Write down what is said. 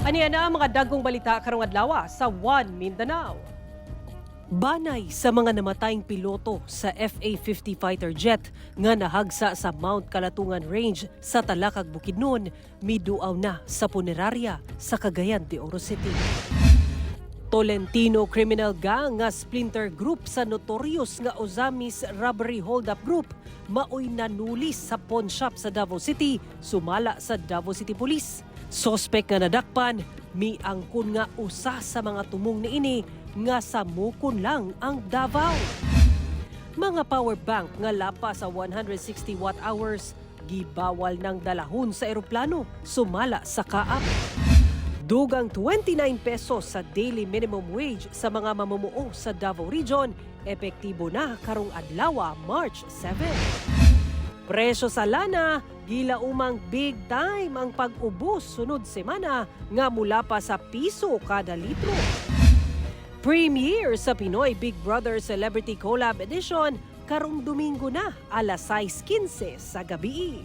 Aniya na ang mga dagkong balita karong adlaw sa One Mindanao. Banay sa mga namatayng piloto sa FA-50 fighter jet nga nahagsa sa Mount Kalatungan Range sa Talakag, Bukidnon, miduaw na sa punerarya sa Cagayan de Oro City. Tolentino Criminal Gang nga splinter group sa notorious nga Ozamis Robbery Hold-up Group maoy nanulis sa pawn shop sa Davao City, sumala sa Davao City Police. Sospek nga nadakpan, miangkon nga usa sa mga tumong niini nga samukon lang ang Davao. Mga power bank nga lapas sa 160 watt hours gibawal ng dalahon sa eroplano, sumala sa CAAP. Dugang 29 pesos sa daily minimum wage sa mga mamumuo sa Davao Region, epektibo na karong adlaw, March 7. Presyo sa lana, gilaumang big time ang pag-ubos sunod semana nga mula pa sa piso kada litro. Premiere sa Pinoy Big Brother Celebrity Collab Edition karong Domingo na alas 6:15 sa gabi.